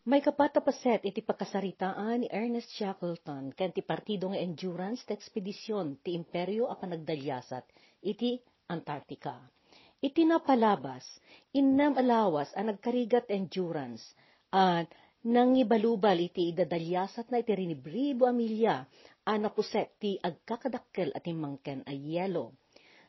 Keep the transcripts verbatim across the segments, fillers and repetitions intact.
Maikapat a paset iti pakasaritaan ni Ernest Shackleton ken ti partido nga Endurance ti ekspedision ti Imperio a Panagdaliasat iti Antarctica. Iti napalabas, innem a lawas a nagkarigat Endurance a nangibalubal iti idadaliasatna iti rinibribo a milya a napuset ti agkakadakkel a timmangken a yelo.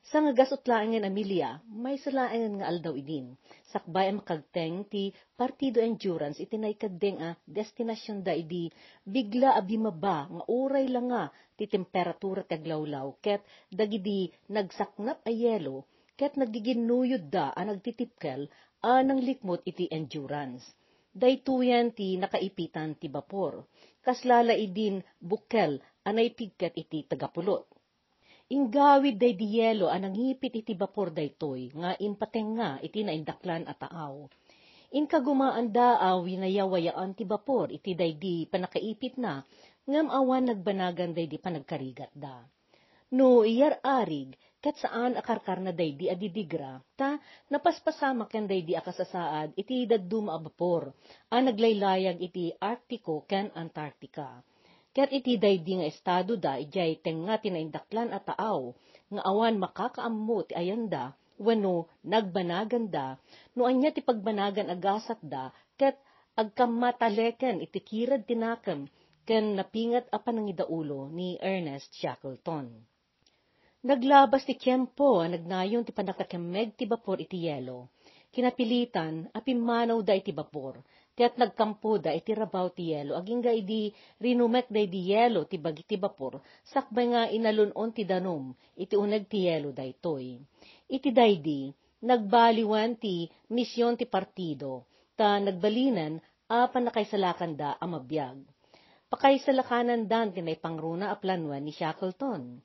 Sangagasut laengen a milya, maysa laengen nga aldaw idin, sakbay a makagteng ti Partido Endurance iti naikaddeng a destinasionda idi bigla a bimaba nga uray la nga ti temperatura ti aglawlaw ket dagidi nagsaknap a yelo ket nagiginnuyodda a nagtitipkel a nanglikmot iti Endurance. Daytoyen ti nakaipitan ti bapor. Kasla la idin bukkel a naipigket iti tagapulot. Inggawid daydi yelo a nangipit iti bapor daytoy nga impatengnga iti naindaklan a taaw. Inkagumaanda a winayawayaan ti bapor iti daydi pannakaipitna, ngem awan nagbanagan daydi panagkarigatda. No iyar-arig, ket saan a karkarna daydi a didigra, ta napaspasama ken daydi a kasasaad iti dadduma a bapor a naglaylayag iti Arctico ken Antarctica. Ket iti daydi nga estadoda idiay tengnga ti naindaklan a taaw nga awan makakaammo ti ayanda wenno nagbanaganda, no ania ti pagbanagan a gasatda ket agkammataleken iti kirad ti nakem ken napinget a panangidaulo ni Ernest Shackleton. Naglabas ti tiempo a nagnayon ti pannakakemmeg ti bapor iti yelo. Kinapilitan a pimmanawda iti bapor, ket nagkampoda iti rabaw ti yelo agingga idi rinumek daydi yelo ti bagi ti bapor sakbay nga inalun-on ti danum iti uneg ti yelo daytoy. Iti daydi, nagbaliwan ti mision ti partido, ta nagbalinen a pannakaisalakanda a mabiag. Pakaisalakanandan ti naipangruna a planoen ni Shackleton.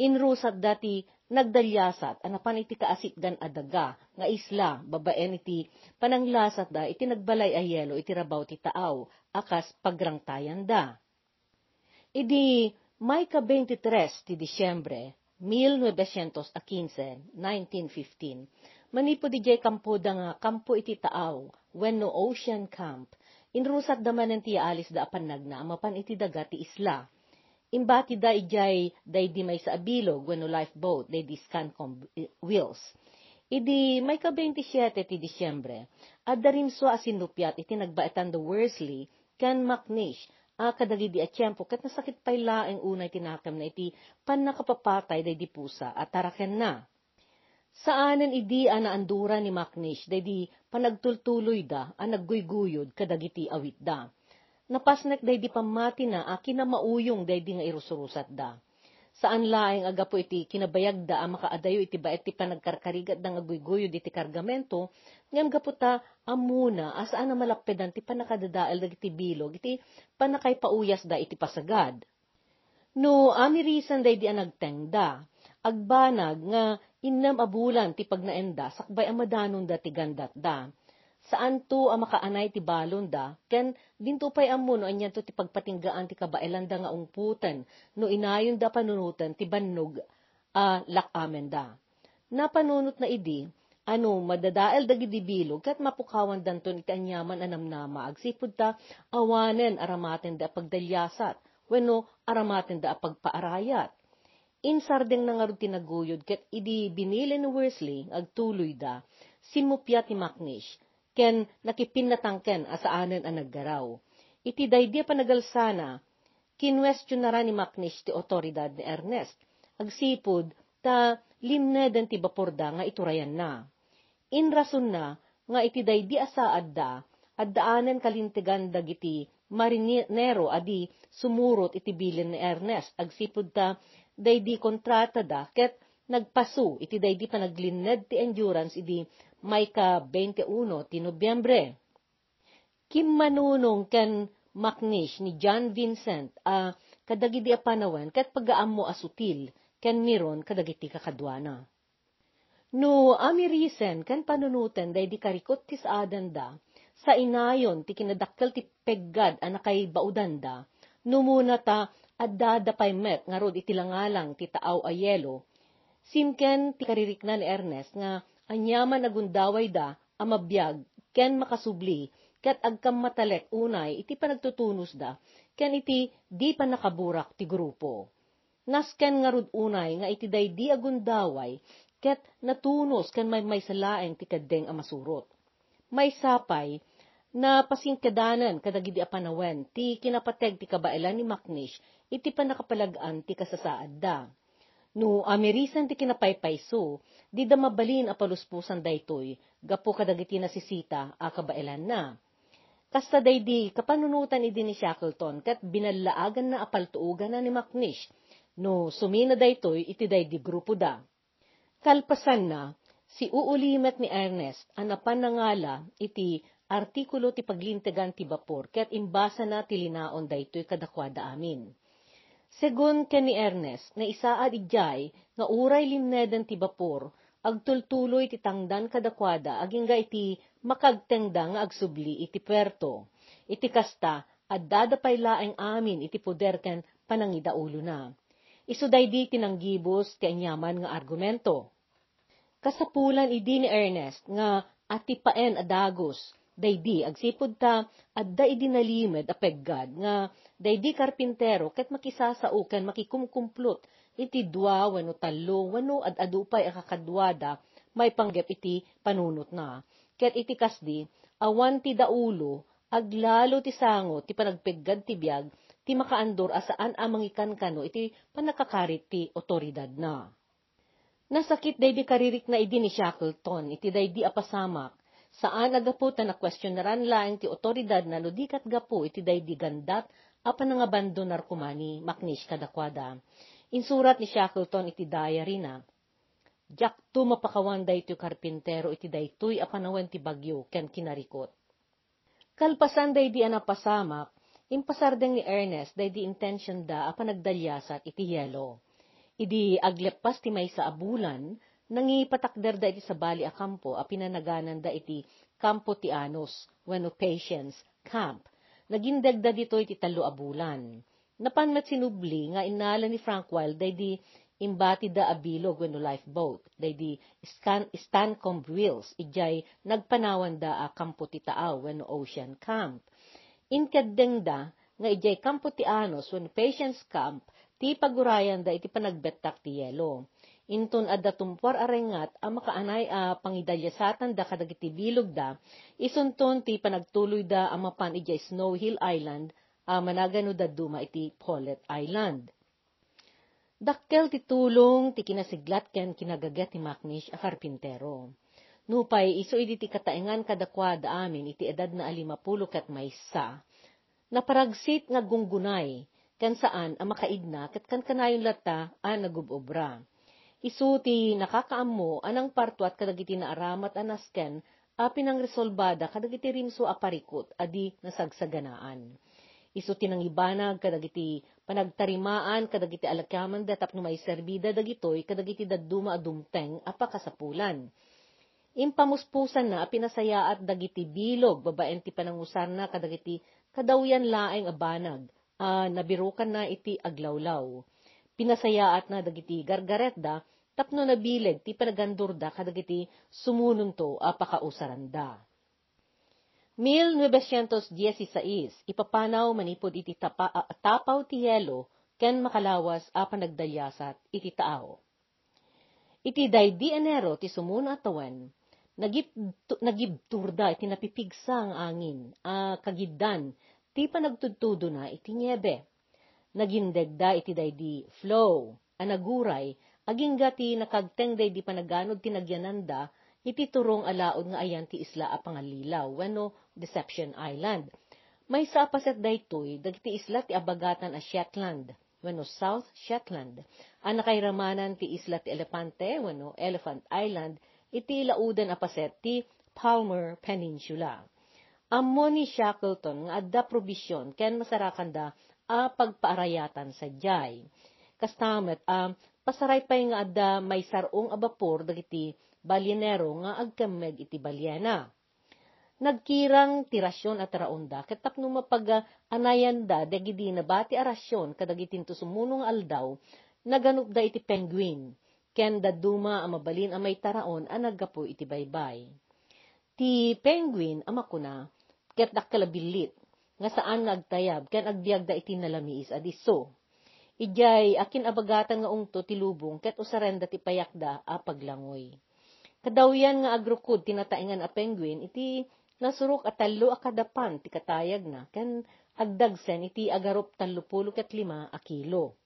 Inrusatda ti nagdaliasat a napan iti kaasitgan a daga nga isla babaen iti pananglasatda iti nagbalay a yelo iti rabaw ti taaw a kas pagrangtayanda. Idi mayka twenty-three ti Disiembre, mil novecientos a quince, nineteen fifteen, manipud idiay kampoda nga kampo iti taaw wenno ocean camp, inrusatda manen ti yaalisda a pannagna a mapan iti daga ti isla. Imbatida idiay daydi maysa a bilog wenno lifeboat daydi Scancom Wills. Idi mayka twenty-siete ti Disiembre, adda rimsua a sinnupiat iti nagbaetan da Worsley ken Macnish a kadagidi a tiempo ket nasakit pay laeng unay ti nakemna iti pannakapapatay daydi pusa a tarakenna. Saanen idi a naandura ni Macnish daydi panagtultuloyda a nagguyguyod kadagiti awitda. Napasnek daydi pammatina a kinamauyong daydi nga irusurusatda. Saan laeng a gapu iti kinabayagda a makaadayo iti baet ti panagkarkarigatda nga guyguyod iti kargamento, ngem gapu ta ammona a saan a malappedan ti pannakadadael dagiti bilog iti pannakaipauyasda iti pasagad. No amirisen daydi a nagtengda, agbanag nga innem a bulan ti pagnaenda sakbay a madanonda ti gandatda. Saanto a makaanay ti balonda, ken dinto pay ammo no anianto ti pagpatinggaan ti kabaelanda nga ungpoten no inayonda a panunoten ti bannog a lak-amenda. Napanunotna idi, a no madadael dagidi bilog ket mapukawandanton iti aniaman a namnama agsipud ta awanen aramatenda a pagdaliasat wenno aramatenda a pagpaarayat. Insardengna ngarud ti naguyod ket idi binili ni Worsley nga agtuloyda, simmupiat ni Macnish ken nakipinnatangken a saanen a naggaraw. Iti daydi a panagalsana, kinuestionara ni Macnish ti awtoridad ni Ernest agsipud ta linneden ti baporda nga iturayanna. Inrasonna nga iti daydi a saadda, addaanen kalintegan dagiti marinero a di sumurot iti bilin ni Ernest agsipud ta daydi kontratada ket nagpaso iti daydi panaglinned ti Endurance idi mayka twenty-uno ti Nobiembre. Kimmanunong ken Macnish ni John Vincent a kadagidi a panawen ket pagaammo a sutil ken miron kadagiti kakaduana. No amirisen ken panunoten daydi karikot ti saadanda, sainayon ti kinadakkel ti peggad a nakaibaudanda, numona ta addada pay met ngarud iti langalang ti taaw a yelo, simken ti karirikna ni Ernest nga aniaman a gundawayda a mabiag ken makasubli ket agkammatalek unay iti panagtutunusda ken iti di pannakaburak ti grupo. Nasken ngarud unay nga iti daydi a gundaway ket natunus ken maymaysa laeng ti keddeng a masurot. Maysa pay, napasingkedanan kadagidi a panawen ti kinapateg ti kabaelan ni Macnish iti pannakapalag-an ti kasasaadda. No amirisen ti kinapaypayso, dida mabalin a palusposan daytoy gapu kadagiti nasisita a kabaelanna. Kasta daydi kapanunotan idi ni Shackleton ket binallaaganna a paltuoganna ni Macnish no sumina daytoy iti daydi grupoda. Kalpasanna, siuuli met ni Ernest a napan nangala iti artikulo ti paglintegan ti bapor ket imbasana ti linaon daytoy kadakuada amin. Segun ken ni Ernest, naisaad idiay nga uray limneden ti bapor, agtultuloy ti tangdan kadakuada agingga iti makagtengda nga agsubli iti puerto. Iti kasta, addada pay laeng amin iti poder ken panangidaulona. Isu daydi ti nanggibus ti aniaman nga argumento. Kasapulan idi ni Ernest nga atipaen a dagus daydi agsipud ta adda idi nalimed a peggad nga daydi karpintero ket makisasao ken makikumkumplot iti dua wenno tallo wenno ad-adu pay a kakaduada maipanggep iti panunotna. Ket iti kasdi, awan ti daulo, aglalo ti sango ti panagpeggad ti biag ti makaandor a saan a mangikankano iti pannakakarit ti otoridadna. Nasakit daydi karirikna idi ni Shackleton iti daydi a pasamak, saan a gapu ta nakuestionaran laeng ti otoridadna no di ket gapu iti daydi gandat a panangabandonar koma ni Macnish kadakuada. Insurat ni Shackleton iti diaryna, "Diakto mapakawan daytoy karpintero iti daytoy a panawen ti bagyo ken kinarikot." Kalpasan daydi a napasamak, impasardeng ni Ernest daydi intensionda a panagdaliasat iti yelo. Idi agleppas ti maysa a bulan, nangipatakderda iti sabali a kampo a pinanagananda iti Campo Tianos wenno Patience Camp. Nagindegda ditoy ti tallo a bulan. Napan met sinubli nga innala ni Frank Wilde daydi imbatida a bilog wenno lifeboat, daydi Stan-, Stancomb Wills, idiay nagpanawanda a kampo ti taaw wenno ocean camp. Inkeddengda nga idiay Campo Tianos wenno Patience Camp ti pagurayanda iti panagbettak ti yelo. Inton adda tumpuar a rengngat a makaanay a pangidaliasatanda kadagiti bilogda, isunton ti panagtuloyda a mapan idiay Snow Hill Island a managano dadduma iti Paulet Island. Dakkel ti tulong ti kinasiglat ken kinagaget ni Macnish a karpintero. Nupay isu idi ti kataengan kadakuada amin iti edadna a limapulo ket maysa, naparagsit nga gunggunay ken saan a makaidna ket kankanayon latta a nagub-obra. Isu ti nakakaammo a nangpartuat kadagiti naaramat a nasken a pinangresolbada kadagiti rimso a parikut a di nasagsaganaan. Isu ti nangibanag kadagiti panagtarimaan kadagiti alakamanda tapno maiserbida dagitoy kadagiti dadduma a dumteng a pakasapulan. Impamuspusanna a pinasayaat dagiti bilog babaen ti panangusarna kadagiti kadawyan laeng a banag a nabirukanna iti aglawlaw. Pinasayaatna dagiti gargaretda tapno nabileg ti panagandurda kadagiti sumunonto a pakausaranda. Mil novecientos dieciséis, ipapanaw manipud iti tapa-, a-, tapaw ti yelo ken makalawas a panagdaliasat iti taaw. Iti daydi Enero ti sumuna a tawen, nagib-, nagibturda iti napipigsa nga angin a kagiddan ti panagtudtudona iti niebe. Nagindegda iti daydi flow a naguray agingga ti nakagteng daydi panaganud ti nagyananda iti turong a laod nga ayan ti isla a Pangallilaw wenno Deception Island. Maysa a paset daytoy dagiti isla ti abagatan a Shetland wenno South Shetland a nakairamanan ti isla ti Elepante wenno Elephant Island iti lauden a paset ti Palmer Peninsula. Ammo ni Shackleton nga adda probision ken masarakanda a pagpaarayatan sadiay. Kasta met a pasaray pay nga adda maisar-ong a bapor dagiti balinero nga agkemmeg iti baliena. Nagkirang ti rasion a taraonda ket tapno mapaganayanda dagidi nabati a rasion kadagiti sumuno nga aldaw, naganupda iti penguin ken dadduma a mabalin a maitaraon a naggapu iti baybay. Ti penguin a makuna, ket dakkel a billit, nga saan nga agtayab ken agbiagda iti nalamiis a disso. Idiay akin-abagatan nga ungto ti lubong ket usarenda ti payakda a paglangoy. Kadawyan nga agrukod ti nataengan a penguin iti nasurok a tallo a kadapan ti katayagna ken agdagsen iti agarup tallopulo ket lima a kilo.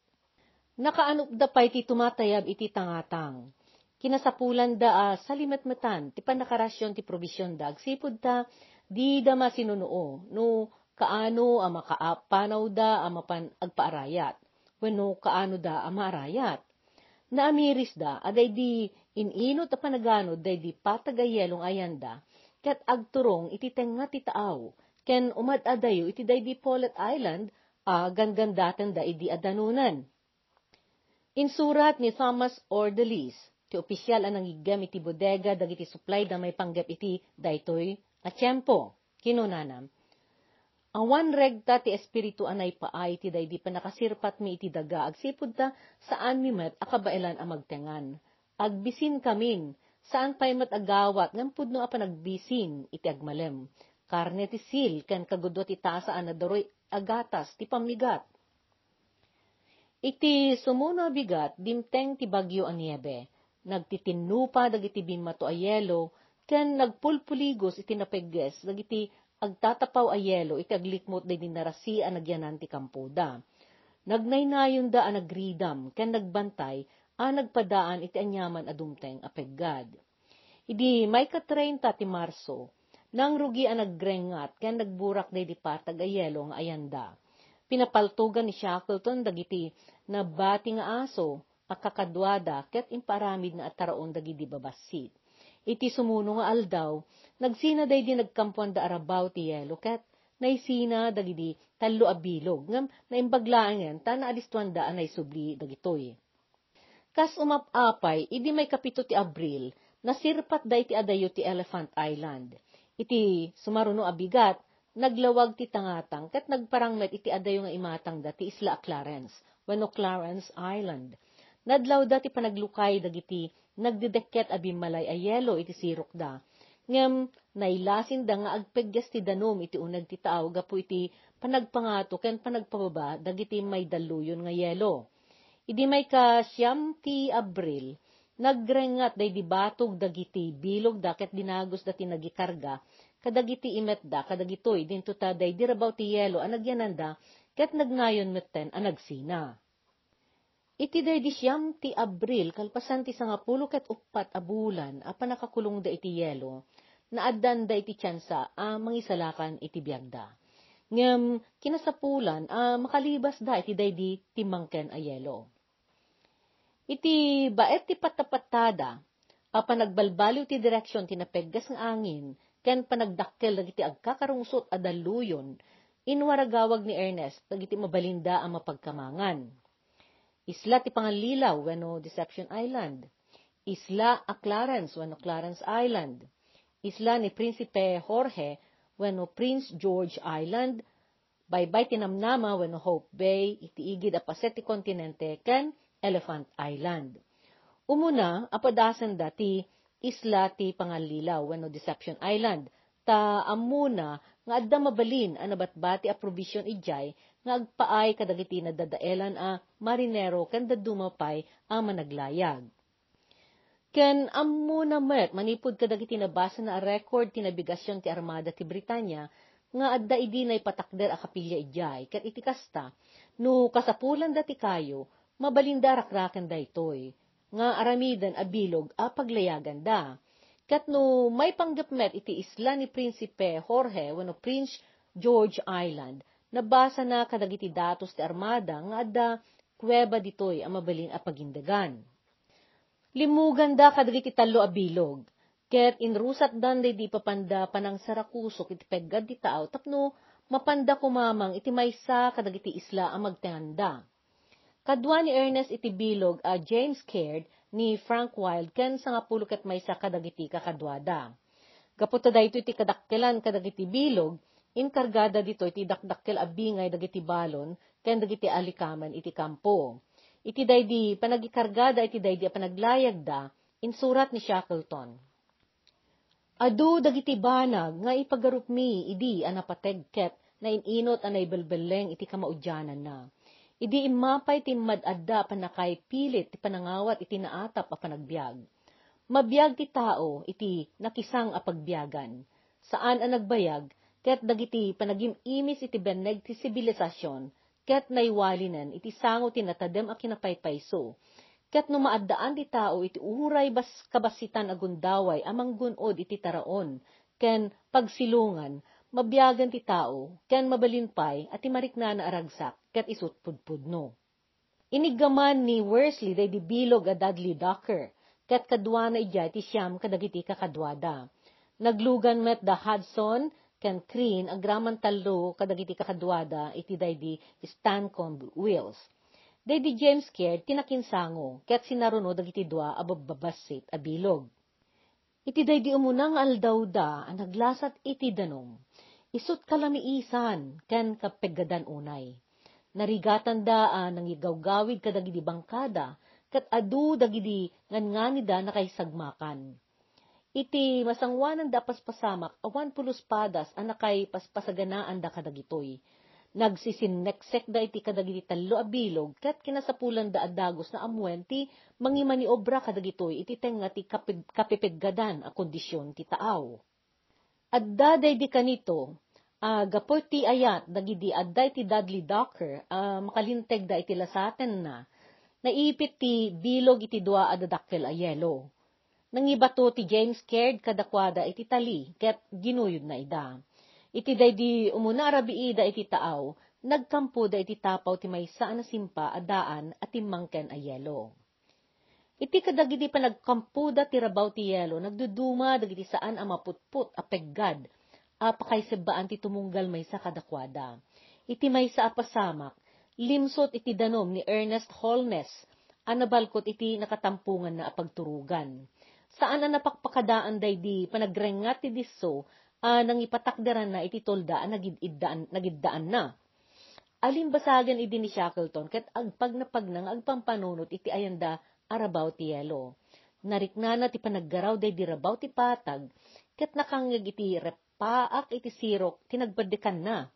Nakaanupda pay ti tumatayab iti tangatang. Kinasapulanda a salimetmetan ti pannakarasion ti probisionda agsipud ta dida masinunuo no kaano a makaapanawda a mapan agpaarayat wenno kaanoda a maarayat. Naamirisda a daydi in-inut a panaganod daydi patag a yelo nga ayanda ket agturong iti tengnga ti taaw ken umad-adayo iti daydi Paulet Island a gangandatenda idi a danonen. Insurat ni Thomas Ordelis, ti opisial a nangiggem iti bodega dagiti supply da maipanggep iti daytoy a tiempo. Kinunana, "Awan regta ti espiritu a naipaay ti daydi pannakasirpatmi iti daga agsipud ta saanmi met a kabaelan a magtengan. Agbisinkamin, saan pay met a gawat ngem pudno a panagbisin iti agmalem. Karne ti sil ken kagudua ti tasa a nadaruy a gatas ti pammigat." Iti sumuno a bigat, dimteng ti bagyo a niebe. Nagtitinnupa dagiti bimmato a yelo ken nagpulpuligos iti napegges dagiti agtatapaw a yelo iti aglikmot daydi narasi a nagyanan ti kampoda. Nagnaynayonda a nagridam ken nagbantay a nagpadaan iti aniaman a dumteng a peggad. Idi maika-treinta ti Marso, nangrugi a nagrengngat ken nagburak daydi patag a yelo nga ayanda. Pinapaltogan ni Shackleton dagiti nabati nga aso a kakaduada ket impaaramidna a taraon dagidi babassit. Iti sumuno nga aldaw, nagsina daydi nagkampuanda a rabaw ti yelo ket naisina dagidi tallo a bilog ngem naimbag laengen ta naalistoanda a naisubli dagitoy. Kas umap-apay, idi maikapito ti Abril, nasirpatda iti adayo ti Elephant Island. Iti sumaruno a bigat, naglawag ti tangatang ket nagparang met iti adayo nga imatangda ti isla a Clarence, wenno Clarence Island. Nadlawda ti panaglukay dagiti nagdedekket a bimmalay a yelo iti sirokda. Ngem nailasinda nga agpegges ti danum iti uneg ti taaw gapu iti panagpangato ken panagpababa dagiti maidalluyon nga yelo. Idi maika-siam ti Abril, nagrengngat daydi batog dagiti bilogda ket dinagusda ti nagikarga kadagiti imetda kadagitoy dinto ta daydi rabaw ti yelo a nagyananda ket nagnayon metten a nagsina. Iti daydi siam ti Abril, kalpasan ti sangapulo ket uppat a bulan a pannakakulongda iti yelo, naaddanda iti tiansa a mangisalakan iti biagda. Ngem kinasapulan a makalibasda iti daydi timmangken a yelo. Iti baet ti pattapattada a panagbalbaliw ti direksion ti napeggas nga angin ken panagdakkel dagiti agkakarungsot a dalluyon, inwaragawag ni Ernest dagiti mabalinda a mapagkamangan. Isla ti Pangallilaw wenno Deception Island, Isla a Clarence wenno Clarence Island, Isla ni Prinsipe Jorge wenno Prince George Island, Baybay ti Namnama wenno Hope Bay iti igid a paset ti kontinente ken Elephant Island. Umuna, apadasenda ti Isla ti Pangallilaw wenno Deception Island, ta ammona nga adda mabalin a nabatbati a probision idiay nga agpaay kadagiti nadadaelan a marinero ken dadduma pay a managlayag. Ken ammona met manipud kadagiti nabasana a record ti nabigasion ti armada ti Britania nga adda idi naipatakder a kapilya idiay, ket iti kasta, no kasapulanda ti kayo, mabalinda a rakraken daytoy nga aramiden a bilog a paglayaganda. Ket no maipanggep met iti isla ni Prinsipe Jorge wenno Prince George Island, nabasana kadagiti datos ti armada nga adda kuweba ditoy a mabalin a pagindegan. Limmuganda kadagiti tallo a bilog, ket inrusatdan daydi ipapanda panangsarakusok iti peggad ti tao tapno mapanda kumamang iti maysa kadagiti isla a magtenganda. Kadua ni Ernest iti bilog a James Caird ni Frank Wild ken sangapulo ket maysa kadagiti kakaduada. Gapu ta daytoy ti kadakkelan kadagiti bilog, inkargada ditoy ti dakdakkel a bingay dagiti balon ken dagiti alikamen iti kampo. Iti daydi panagikargada iti daydi a panaglayagda, insurat ni Shackleton, Adu dagiti banag nga ipagarupmi idi a napateg ket nain-inot a naibelbelleng iti kamaudiananna. Idi immapay ti immad-adda a pannakaipilit ti panangawat iti naatap a panagbiag. Mabiag ti tao iti nakisang a pagbiagan. Saan a nagbayag, ket dagiti panagim-imis iti benneg ti sibilisasyon, ket naiwalinen iti sango ti natadem a kinapaypayso. Ket no maaddaan ti tao iti uray bas-, kabassitan a gundaway a manggun-od iti taraon ken pagsilongan, mabiagan ti tao, ken mabalin pay a ti mariknana a ragsak ket isut' pudpudno. Iniggaman ni Worsley daydi bilog a Dudley Docker, ket kaduana idiay ti siam kadagiti kakaduada. Naglugan met da Hudson ken Crean agraman tallo kadagiti kakaduada iti daydi Stancomb Wills. Daydi James Caird ti nakinsango, ket sinaruno dagiti dua a babbabassit a bilog. Iti daydi umuna nga aldawda a naglasat iti danum, isut' kalamiisan ken kapeggadan unay. Narigatanda a nangigawgawid kadagidi bangkada, ket adu dagidi nganganida nakaisagmakan. Iti masangoananda a paspasamak, awan pulos padas a nakaipaspasaganaan da kadagitoy. Nagsisinneksek da iti kadagiti tallo a bilog ket kinasapulanda a dagus nga ammuen ti mangimaniobra kadagitoy iti tengnga ti kapig-, kapipiggadan a kondisyon ti taaw. Adda daydi kanito a gapu ti ayat dagidi adda iti Dudley Docker a makalinteg da iti lasatenna, naipit ti bilog iti dua a dadakkel a yelo. Nangibato ti James Caird kadakuada iti tali ket ginuyodna ida. Iti daydi umuna a rabiida iti taaw, nagkampoda iti tapaw ti maysa a nasimpa a daan a timmangken a yelo. Iti kadagidi panagkampoda ti rabaw ti yelo, nagduduma dagiti saan a maputpot a peggad a pakaisebbaan ti tumunggal maysa kadakuada. Iti maysa a pasamak, limsut iti danum ni Ernest Holness a nabalkot iti nakatamponganna a pagturugan. Saan a napakpakadaan daydi panagrengngat ti disso a nangipatakderanna iti tolda a nagid-iddaan-, nagiddaanna. Alimbasagan idi ni Shackleton ket agpagnapagna nga agpampanunot iti ayanda a rabaw ti yelo. Nariknana ti panaggaraw daydi rabaw ti patag ket nakangngeg iti rep-, paak iti sirok ti nagbaddekanna.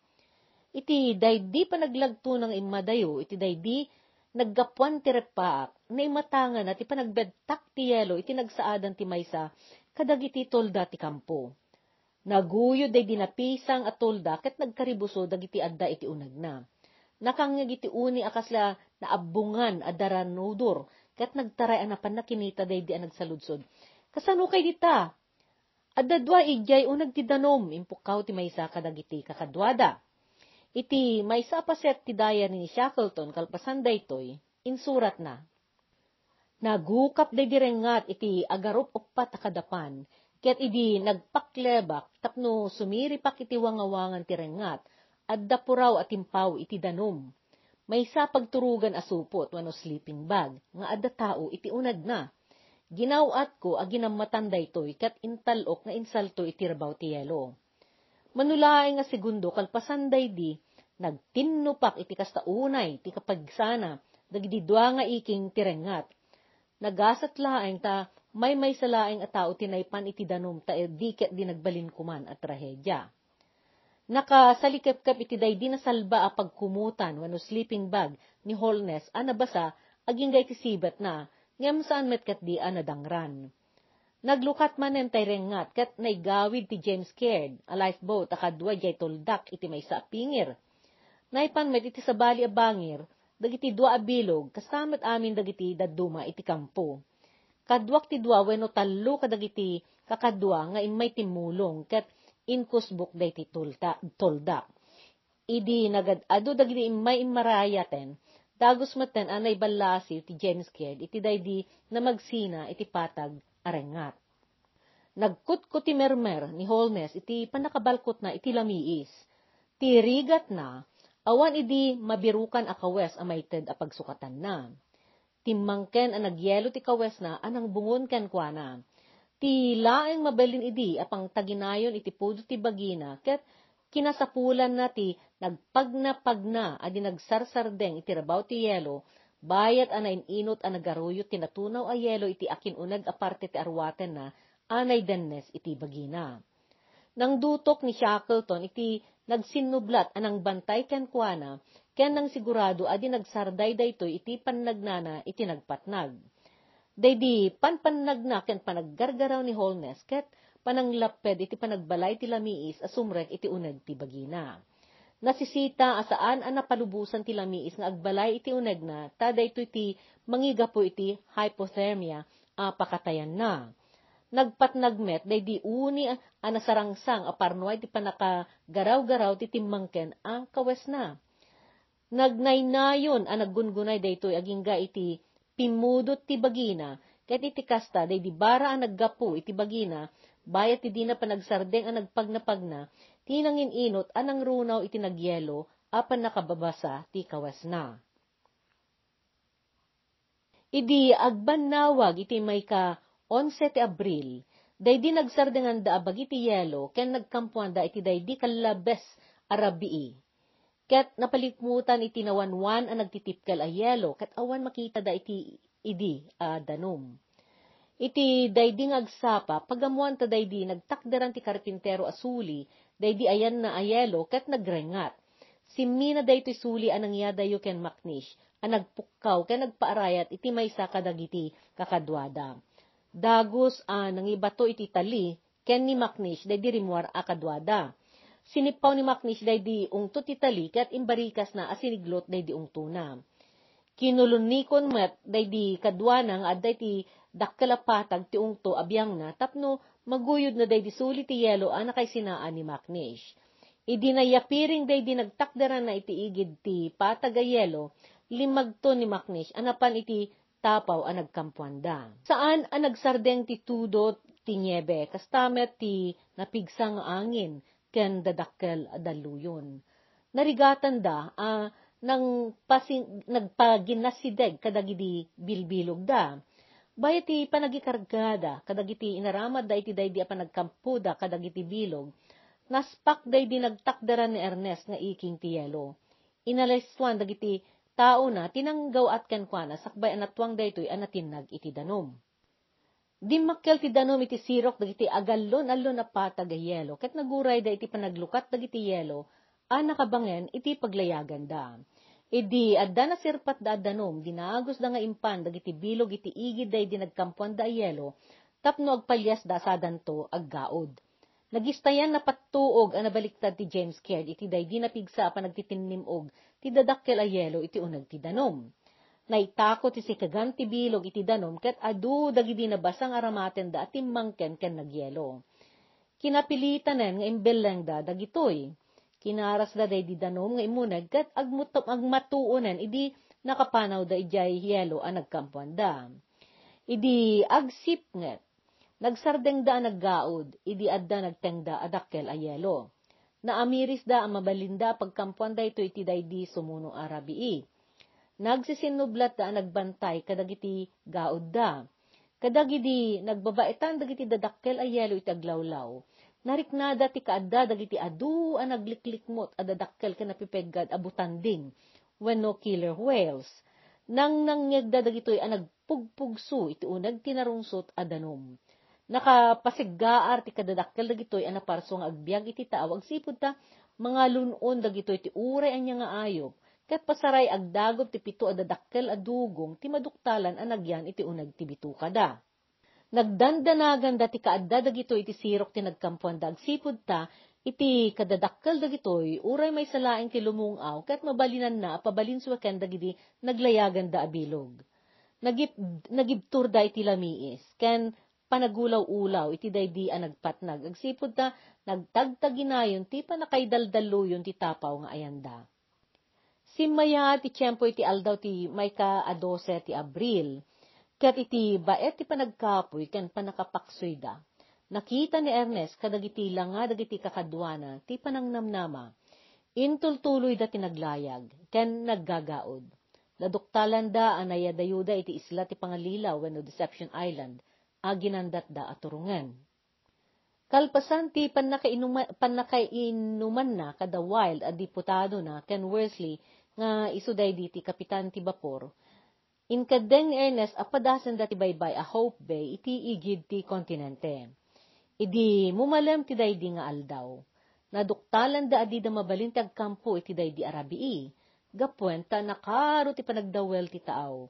Iti daydi panaglagtona nga immadayo iti daydi naggapuan ti reppaak, naimatangana ti panagbedtak ti yelo iti nagsaadan ti maysa kadagiti tolda ti kampo. Naguyod daydi napisang a tolda ket nagkaribuso dagiti adda iti unegna. Nakangngeg iti uni a kasla naabbongan a daranudor ket nagtaray a napanna kinita daydi a nagsaludsod. Kasano kay dita? Adda dua idiay uneg ti danum, impukkaw ti maysa kadagiti kakaduada. Iti maysa a paset ti diary ni Shackleton kalpasan daytoy, insuratna, "Nagukap daydi rengngat iti agarup-uppat a kadapan, ket idi nagpaklebak tapno sumiripak iti wangawangan ti rengngat, adda puraw a timpaw iti danum. Maysa a pagturugan a supot wenno sleeping bag nga adda tao iti unegna. Ginaw-atko a ginammatan daytoy ket intal-ok nga insalto iti rabaw ti yelo. Mano laeng a segundo kalpasan daydi, nagtinnupak iti kasta unay ti kapagsana dagiti dua nga iking ti rengngat. Nagasat laeng ta maymaysa laeng a tao ti naipan iti danum ta di ketdi nagbalin koman a trahedia." Nakasalikepkep iti daydi nasalba a pagkumutan wenno sleeping bag ni Holness a nabasa agingga iti sibetna, ngem saan met ketdi a nadangran. Naglukat manen tay rengngat ket naigawid ti James Caird a lifeboat a kadua idiay toldak iti maysa a pingir. Naipan met iti sabali a bangir dagiti dua a bilog, kasta met amin dagiti dadduma iti kampo. Kaduak ti dua wenno tallo kadagiti kakadua nga immay timmulong ket inkusbok daydi tolda-, toldak. Idi nagad-adu dagiti immay immarayaten, dagus metten a naiballasiw ti James Caird iti daydi namagsina iti patag a rengngat. Nagkutkutimermer ni Holness iti pannakabalkotna iti lamiis. Ti rigatna, awan idi mabirukan a kawes a maited a pagsukatanna. Timmangken a nagyelo ti kawesna a nangbungon kenkuana. Ti laeng mabalin idi a pangtaginayon iti pudo ti bagina ket kinasapulanna ti nagpagnapagna a di nagsarsardeng iti rabaw ti yelo, bayat a nain-inot a nagaruyot ti natunaw a yelo iti akin-uneg a parte ti arwatenna a naidennes iti bagina. Nangdutok ni Shackleton iti nagsinnublat a nangbantay kenkuana, ken nangsigurado a di nagsarday daytoy iti pannagnana iti nagpatnag. Daydi panpannagna ken panaggargaraw ni Holness ket pananglapped iti panagbalay ti lamiis a sumrek iti uneg ti bagina. Nasisita a saan a napalubosan ti lamiis nga agbalay iti unegna, ta daytoy ti mangigapu iti hypothermia a pakatayanna. Nagpatnag met daydi uni a nasarangsang a parnuay ti pannakagaraw-garaw ti timmangken a kawesna. Nagnaynayon a naggungunay daytoy agingga iti pimmudot ti bagina, ket iti kasta, daydi bara a naggapu iti bagina, bayat ti dina panagsardeng a nagpagnapagna, ti nangininot a nangrunaw iti nagyelo a pannakababasa ti kawesna. Idi agbannawag iti maika-onse ti Abril, daydi nagsardenganda a bagi ti yelo ken nagkampuanda iti daydi kallabes a rabii. Ket napalikmutan iti nawanwan a nagtitipkel a yelo, ket awan makitada iti idi a danum. Iti daydi nga agsapa, pagammoanta daydi nagtakderan ti karpintero a suli, daydi ayanna a yelo, ket nagrengngat. Simmina daytoy suli a nangyadayo ken Macnish a nagpukkaw ken nagpaarayat iti maysa kadagiti kakaduada. Dagus a nangibato iti tali ken ni Macnish daydi rimmuar a kaduada. Sinippaw ni Macnish daydi ungto ti tali ket imbarikasna a siniglot daydi ungtona. Kinulunikon met daydi kaduana nga adda iti dakkel a patag ti ungto a biangna tapno maguyodna daydi suli ti yelo a nakaisinaan ni Macnish. Idi nayapiring daydi nagtakderanna iti igid ti patag a yelo, limmagton ni Macnish a napan iti tapaw a nagkampuanda. Saan a nagsardeng ti tudot ti niebe, kasta met ti napigsa nga angin ken dadakkel a dalluyon. Narigatanda a nangpasi-, nagpaginasideg kadagidi bilbilogda. Bayat ti panagikargada kadagiti inaramatda iti daydi a panagkampoda kadagiti bilog, naspak daydi nagtakderan ni Ernest nga iking ti yelo. Inaliswan dagiti taona ti nanggaw-at kenkuana sakbay a natuang daytoy a natinnag iti danum. Dimmakkel ti danum iti sirok dagiti agallon-allon a patag a yelo ket nagurayda iti panaglukat dagiti yelo a nakabangen iti paglayaganda. Idi adda nasirpatda a danum, dinagusda nga impan dagiti bilog iti igid daydi nagkampuanda a yelo tapno agpaliasda a sadanto aggaud. Nagistayan napattuog a nabaliktad ti James Caird iti daydi napigsa a panagtitinnim-og ti dadakkel a yelo iti uneg ti danum. Naitako ti sikegan ti bilog iti danum ket adu dagidi nabasang aramatenda a timmangken ken nagyelo. Kinapilitanen nga imbellengda dagitoy. Kinarasda daydi danum nga immuneg ket agmuto-, agmatuonen idi nakapanawda idiay yelo a nagkampuanda. Idi agsipnget, nagsardengda a naggaud idi adda nagtengda a dakkel a yelo. Naamirisda a mabalinda a pagkampuan daytoy iti daydi sumuno a rabii. Nagsisinnublatda a nagbantay kadagiti gaudda. Kadagidi nagbabaetan dagiti dadakkel a yelo iti aglawlaw, nariknada ti kaadda dagiti adu a nagliklikmot a dadakkel ken napipeggad a butanding wenno killer whales. Nangnangngegda dagitoy a nagpugpugso iti uneg ti narungsot a danum. Nakapaseggaar ti kadadakkel dagitoy a naparso nga agbiag iti tao agsipud ta mangalun-on dagitoy ti uray ania nga ayup, ket pasaray agdagum ti pito a dadakkel a dugong ti maduktalan a nagyan iti uneg ti bitukada. Nagdandanaganda ti kaadda dagitoy iti sirok ti nagkampuanda agsipud ta iti kadadakkel dagitoy, uray maysa laeng ti lumung-aw ket mabalinanna a pabalinsueken dagidi naglayaganda a bilog. Nagip-, nagibturda iti lamiis ken panagulaw-ulaw iti daydi a nagpatnag agsipud ta nagtagtaginayon ti pannakaidaldalluyon ti tapaw nga ayanda. Simmayaat ti tiempo iti aldaw ti maika a dose ti Abril, ket iti baet ti panagkapuy ken pannakapaksoyda, nakita ni Ernest kadagiti langa dagiti kakaduana ti panangnamnama. Intultuloyda ti naglayag ken naggagaud. Naduktalanda a nayadayuda iti isla ti Pangalilaw wenno Deception Island a ginandatda a turongen. Kalpasan ti pannakainuma-, pannakainumanna kada Wild a diputadona ken Worsley nga isu daydi ti kapitan ti bapor, inkeddeng ni Ernest a padasenda ti baybay a Hope Bay iti igid ti kontinente. Idi mumalem ti daydi nga aldaw, naduktalanda a dida mabalin ti agkampo iti daydi a rabii, gapuen ta nakaro ti panagdawel ti taaw.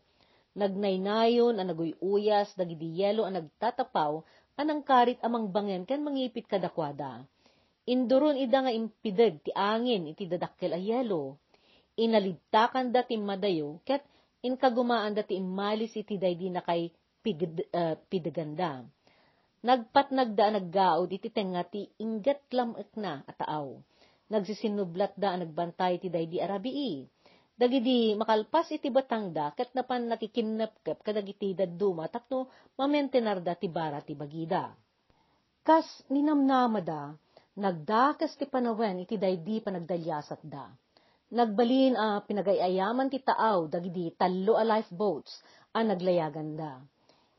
Nagnaynayon a naguy-uyas dagidi yelo a nagtatapaw a nangkarit a mangbangen ken mangipit kadakuada. Induron ida nga impideg ti angin iti dadakkel a yelo. Inalibtakanda ti immadayo ket inkagumaanda ti immalis iti daydi nakay piged-, ah, pideganda. Nagpatnagda a naggaud iti tengnga ti inggit lam-ekna a taaw. Nagsisinnublatda a nagbantay iti daydi a rabii. Dagidi makalpas iti batangda ket napan nakikinnepkep kadagiti dadduma tapno mamentenarda ti bara ti bagida. Kas ninamnamada, nagdakes ti panawen iti daydi panagdaliasatda. Nagbalin a pinagay-ayaman ti taaw dagidi tallo a lifeboats a naglayaganda.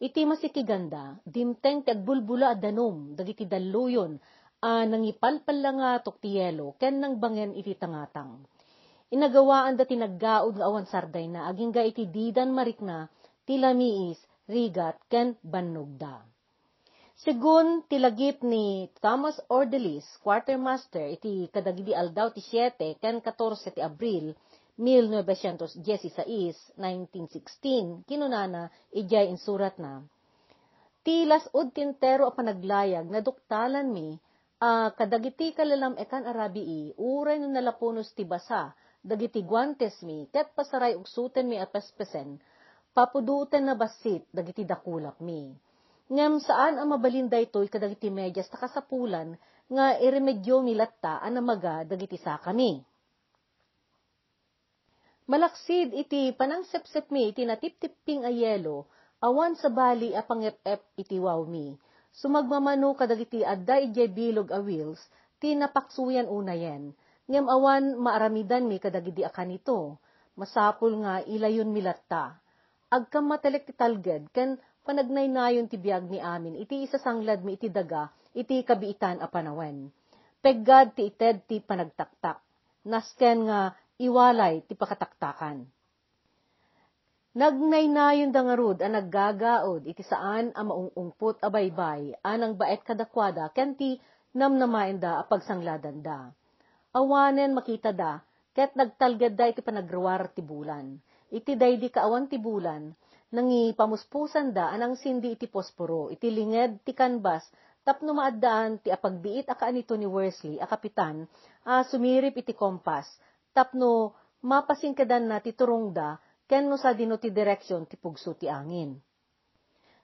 Iti masikiganda, dimteng ti agbulbula a danum dagiti dalluyon a nangipalpallangatok ti yelo ken nangbangen iti tangatang. Inagawaanda ti naggaud nga awan sardayna agingga iti didan marikna ti lamiis, rigat, ken bannogda. Segun ti lagip ni Thomas Ordelis, quartermaster iti kadagidi aldaw ti siete ken katorse ti Abril, mil novecientos dieciséis, nineteen sixteen, kinunana idiay insuratna, "Ti las-ud ti entero a panaglayag naduktalanmi a kadagiti kalalam-ekan a rabii, uray no nalapunos ti basa dagiti guantesmi ket pasaray ugsutenmi a pespesen, papudotenna bassit dagiti dakulapmi. Ngem saan a mabalin daytoy kadagiti medias ta kasapulan nga iremediomi latta a namaga dagiti sakami." Malaksid iti panangsepsepmi iti natiptipping a yelo, awan sabali a pangep-ep iti wawmi. Sumagmamano kadagiti adda idiay bilog a wheels ti napaksuyan unayen, ngem awan maaramidanmi kadagidi a kanito. Masapul nga ilayonmi latta. Agkammatalek ti talged ken panagnaynayon ti biagmi amin iti isasangladmi iti daga iti kabiitan a panawen. Peggad ti ited ti panagtaktak. Nasken nga iwalay ti pakataktakan. Nagnaynayonda ngarud a naggagaud iti saan a maung-ungpot a baybay a nangbaet kadakuada ken ti namnamaenda a pagsangladanda. Awanen makitada ket nagtalgedda iti panagruar ti bulan. Iti daydi kaawan ti bulan, nangipamuspusanda a nangsindi iti posporo iti linged ti kanbas tapno maaddaan ti apagbiit a kaanito ni Worsley a kapitan a sumirip iti kompas tapno mapasingkedanna ti turongda ken no sadino ti direksion ti pugso ti angin.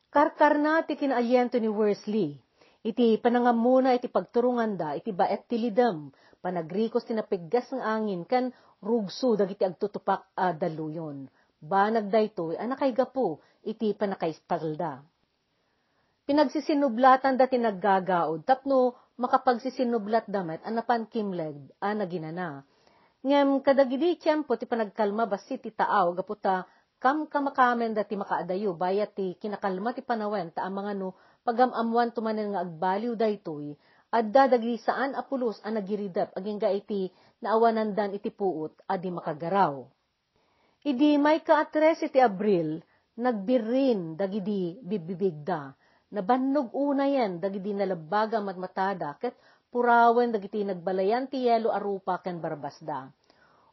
Karkarna ti kinaaliento ni Worsley iti panangammona iti pagturonganda iti baet ti lidem, panagrikos ti napiggas nga angin ken rugso dagiti agtutupak a dalluyon. Banag daytoy a nakaigapu iti pannakaistalda. Pinagsisinnublatanda ti naggagaud tapno makapagsisinnublatda met a napan kimled a naginana. Ngem kadagidi tiempo ti panagkalma bassit ti taaw gapu ta kamkamakamenda ti makaadayo bayat ti kinakalma ti panawen ta amangan no pagam-ammoanto manen nga agbaliw daytoy, adda dagiti saan a pulos a nagiridep agingga iti naawanandan iti puot a di makagaraw. Idi mayka a trese ti Abril, nagbirrin dagidi bibbibigda. Nabannog unayen dagidi nalebbaga a matmatada ket purawen dagiti nagbalayan ti yelo a rupa ken barbasda.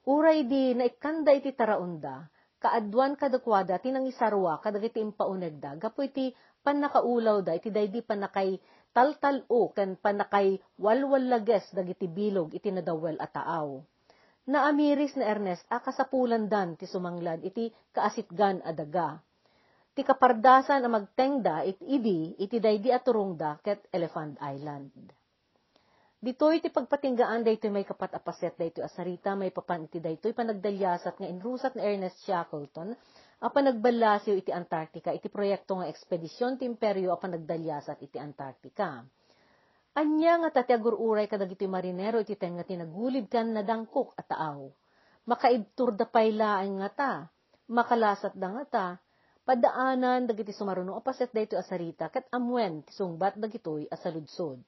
Uray idi naikkanda iti taraonda, kaaduan kadakuada ti nangisarua kadagiti impaunegda gapu iti pannakaulawda iti daydi pannakaitaltal-o ken pannakaiwalwallages dagiti bilog iti nadawel a taaw. Naamiris ni Ernest a kasapulandan ti sumanglad iti kaasitgan a daga. Ti kapardasan a magtengda it-, idi iti daydi a turongda ket Elephant Island. Ditoy ti pagpatinggaan daytoy maikapat a paset daytoy a sarita maipapan iti daytoy panagdaliasat nga inrusat ni Ernest Shackleton a panagballasiw iti Antarctica iti proyekto nga ekspedision ti Imperio a Panagdaliasat iti Antarctica. Ania ngata ti agur-uray kadagitoy marinero iti tengnga ti nagulid ken nadangkok a taaw? Makaibturda pay laeng ngata? Makalasatda ngata? Paddaanan dagiti sumaruno a paset daytoy a sarita ket ammuen ti sungbat dagitoy a saludsod.